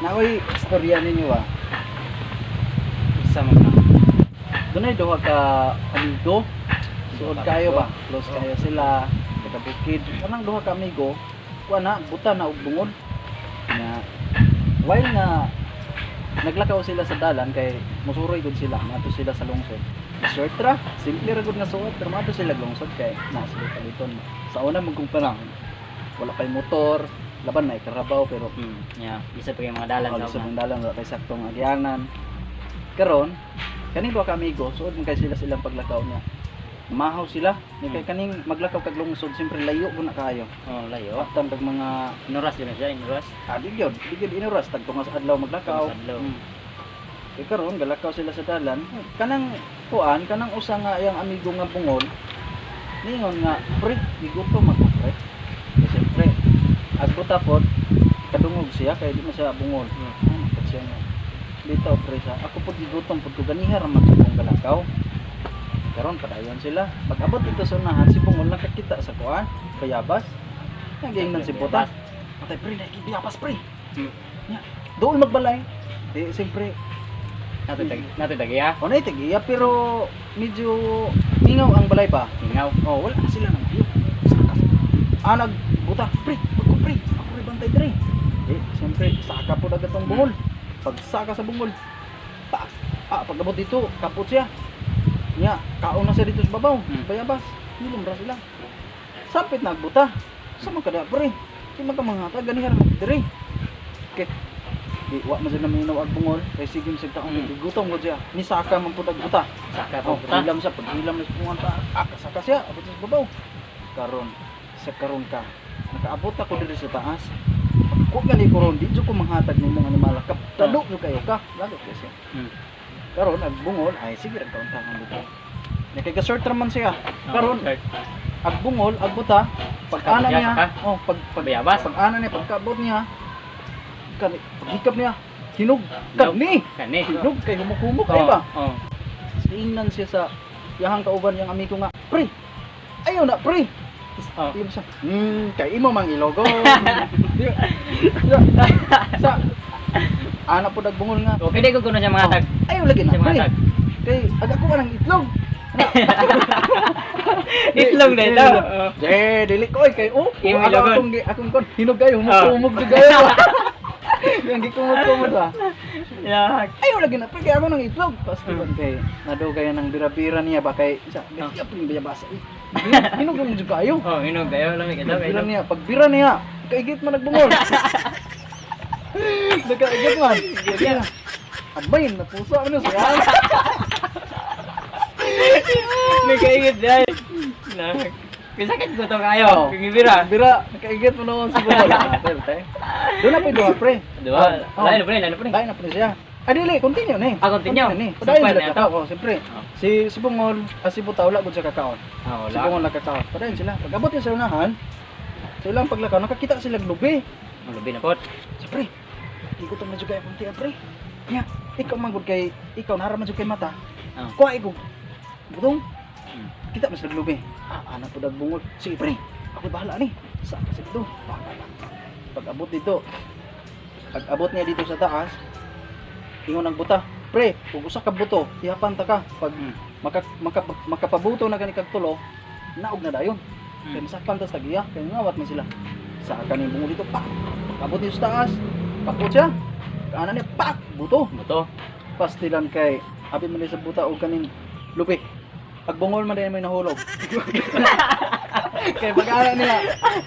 Naoy istorya ninyo ba? Isa man na. Dunay duha ka amigo. Suod kayo ba? Close kayo sila. Taga bukid. Kanang duha ka amigo, kuan na buta na og bungod. Na while nga naglakaw sila sa dalan kay musuroy gud sila, mato sila sa lungsod. Short ra, simple ra gud nga suot pero mato sila lungsod kay na sila paliton. Sa una man kung panahon, wala kay motor, laban na karabaw pero Yeah, isa pa yung mga dalan wala sa sa una. mga dalan, wala kay saktong agyanan. Karon, kaning duha ka amigo, suod man kay sila silang paglakaw niya. Mahaw sila, ni kay kaning maglakaw kag lungsod, siyempre layo gud na kayo. Oh, layo. Aftan kag mga Inuras yun na siya, inuras. ah, di gyud inuras tagtunga sa adlaw maglakaw. Sa adlaw. Kay karon galakaw sila sa dalan, kanang kuan, kanang usa nga iyang amigo nga bungol, ningon nga, "Pre, gigutom ako, pre." Kay siyempre, agbuta pod, kadungog siya kay di man siya bungol. Ano pod siya nga. Bitaw pre sa ako pod gigutom pod ko ganiha ra man sa kong galakaw. Karon padayon sila. Pag abot dito sa unahan, si bungol nakakita sa kuan, bayabas. Nagingnan si buta. Patay pre, nakikibiyabas pre. Nya, doon magbalay. Di siyempre, Nato tagiya. o na tigiya pero medyo mingaw ang balay ba. Ingaw. Oh, wala na sila nang ayo. Saka. Ah, nagbuta, pre, pagko pre, ako rin bantay dire. Eh, siyempre, saka po agad tong bungol. Pag saka sa bungol, pa, ah, pag abot dito, kapot siya. Nya, kaon na siya dito sa babaw, bayabas. Nilom ra sila. Sapit nagbuta. Sa man kada pre. Di man ka manghatag ganihan mo dire. Okay. Di wa man sila minaw ag bungol kay sige sig taong gutom gud siya. Ni saka man pud ag buta. Saka Oh, po buta. paghilam siya, paghilam na sa pungan pa. Ah, kasaka siya, abot siya sa babaw. Karon, sa karon ka. Nakaabot ako diri sa taas. Pagko gani ko ron, di jud ko manghatag nimo nga animal. Kaptalo jud kayo ka. Lagot kay siya. Karon ag bungol ay sige ra kaon dito. Nakay ra man siya. Karon Oh, ag bungol, ag buta, pag Saka ana siya, niya, saka? oh, pag pag Bayabas. pag ana niya, pagkaabot niya, kani paghikap niya, hinog, kani, Kani. hinog kay humok-humok ay ba? Oh. Tingnan siya sa yahang kauban yang amigo nga, pre, ayaw na, pre. Oh. Tingnan siya, kay imo mang ilogo. Sa, ana po nagbungol nga, Okay, di ko kuno siya mga tag. ayaw lagi na, Siya mga pre. tag. Kay, aga ko ng itlog. Itlog na ito. Oh. Eh, dili ko ay kay oh, Imo ako ilogon. akong akong kon hinog kayo, humog jud kayo. Yang gikumod-kumod ba. Yeah. Ayaw lagi na, pre, kay ako ng itlog. Tapos kay nadugay ng bira-bira niya ba kay sa Oh. oh. yung bayabasa eh. Hinog lang jud kayo. Oh, hinog kayo lamig ito. Pagbira niya, pagbira niya, kaigit man nagbungol. Nagkaigit man. Sige. Abay, napuso ano siya. Nagkaigit dai. Na. Kasakit ko to kayo. Oh. Kung ibira. Bira, nakaigit mo naman sa bungol. Ah, pre, pre. Doon na po yung duha, pre. Duha. Oh. Lain na pre, lain na pre. Lain na po siya. Ah, dili, continue ni. Ah, continue. Ni. Padayon Sumpan sila na kakao. Oh, siyempre. Oh. Si si Bungol, ah, si Buta, wala gud siya kakaon. Ah, Si wala. Bungol nakakaon. Padayon sila. Pag abot niya sa unahan, sa ilang paglakaw, nakakita sila og lubi. Ang lubi na pot. Siyempre, igutom na jud kayo kunti, ah, pre. Nya, ikaw man gud kay ikaw nara man jud kay mata. Oh. Kuha ikaw. Butong. Kita mas naglubi. Ah, anak po dagbungol. Sige pre, ako bahala ni. Sa kasi dito. Pa, pa, pa. Pag abot dito, pag abot niya dito sa taas, ingon ang buta. Pre, kung usa ka buto, ihapan ta ka. Pag makapabuto na gani kag tulo, naog na dayon. Kay masakpan tas tagiya, kay ngawat man sila. Sa kaning bungol dito, pa. Pag abot dito sa taas, kapot siya. Ana niya, pak, buto Buto. pastilan kay abi man sa buta og kaning lupi. Pag bungol man din may nahulog. Kay pag ana niya,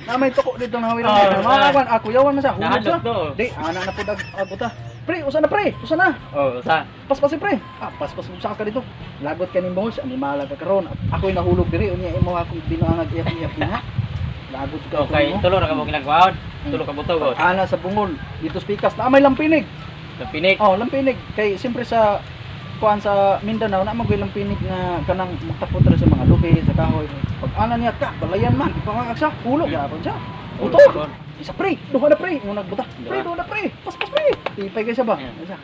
na may tuko dito na hawiran. Oh, Mga kawan, ako yawan man siya, hulog siya. Nahadlok to. Di, ana na pud ag buta. Pre, usa na pre, usa na. Oh, usa. Paspas pre. Ah, paspas mo sa ka dito. Lagot kaning bungol sa animala ka karon. Ako'y nahulog diri unya imo akong binuangag iyap-iyap na. Lagot jud ka Okay, mo. tulo ra ka mo ginagwaon. Tulo ka buto god. Ana sa bungol dito sa pikas na may lampinig. Lampinig. Oh, lampinig kay siyempre sa kuan sa Mindanao na magoy lampinig nga kanang magtapot ra sa mga lubi sa kahoy. Pag ana niya ka, balayan man, ipangag siya, hulog gyapon siya. Buto. Isa pre, duha na pre, mo nagbuta. Pre, duha na pre. Paspas pre. Ipay kay siya ba? Yeah. Siya.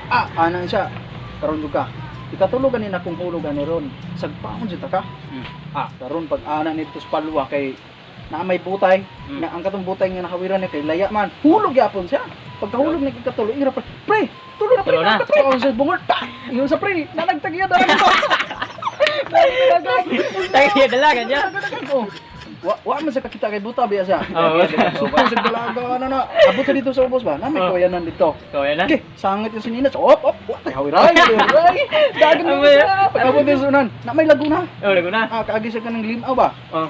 Ah, ana siya. Karon jud ka. Ikatulo ganin akong hulog ani ron. Sagpaon jud ta ka. Ah, karon pag ana nito sa palwa kay Na may butay. Nga ang katong butay nga nakawiran ni kay laya man. Hulog gyapon siya. Pagkahulog ni katulo, ingra pre. Pre, tulo na pre. Tulo na. Pre, oh, sa bungol. Ta! Ingon sa pre, nanagtagya na ito. Tayo dala ganyan. Oh. Wa man sa kakita kay buta biya siya. Oo. Super sa dalaga ano na. Abot sa dito sa ubos ba? Na may kawayanan dito. Kaway na. Okay, sangit yung sinina. So, op, op, wa tayo hawiray, hawiray. Dagan mo Amay. siya. Pag-abot din sa unan, na may laguna. Oh, laguna. Ah, kaagi siya kanang limaw ba? Oh.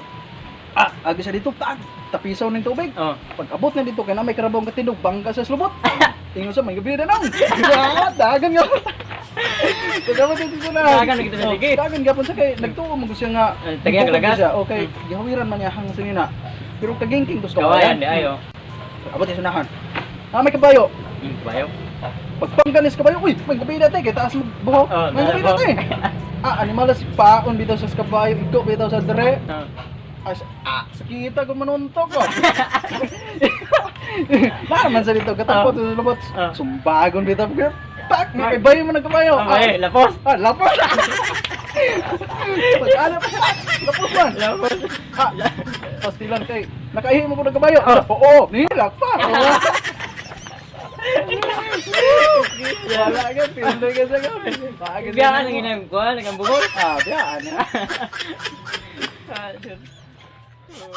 Ah, agi siya dito, tag, tapisaw ng tubig. Oh. Pag abot na dito, kay na may karabong katindog, bangka sa slubot. Ingon sa may gabi na nang. Ah, dagan nga. Pag abot dito sa unan. Dagan na kita sa Oh, ligid. dagan gapon sa kay nagtuo mo siya nga. Eh, tagay ang nagtuo lagas. siya. Okay, gihawiran man niya hang sinina. Pero kagingking tos Kawayan di ayo. Abot sa unahan. Ah, may kabayo. Kabayo. Pagpangganis kabayo, uy, may gabi dati, kay taas magbuhok. Oh, May gabi buhok. dati. Ah, animalas paon bitaw sa kabayo, igo bitaw sa dere. Oh. Ah, sakita ko manuntok ko. Naman sa dito, katapot sa lubot. Ah. Sumbagon bitaw. Pak, may kabayo mo ng kabayo. Oh, eh, lapos. Ah, lapos. Pag ano, pak, lapos man. Lapos. Ah, pastilan kay nakaihi mo ko ng kabayo. Ah, oo, nilak pa. Oo. Wala ka, pindoy ka sa gabi. Bakit Biyaan ang inang kuan, ang bugol. Ah, biyaan. Ah, sure. Oh.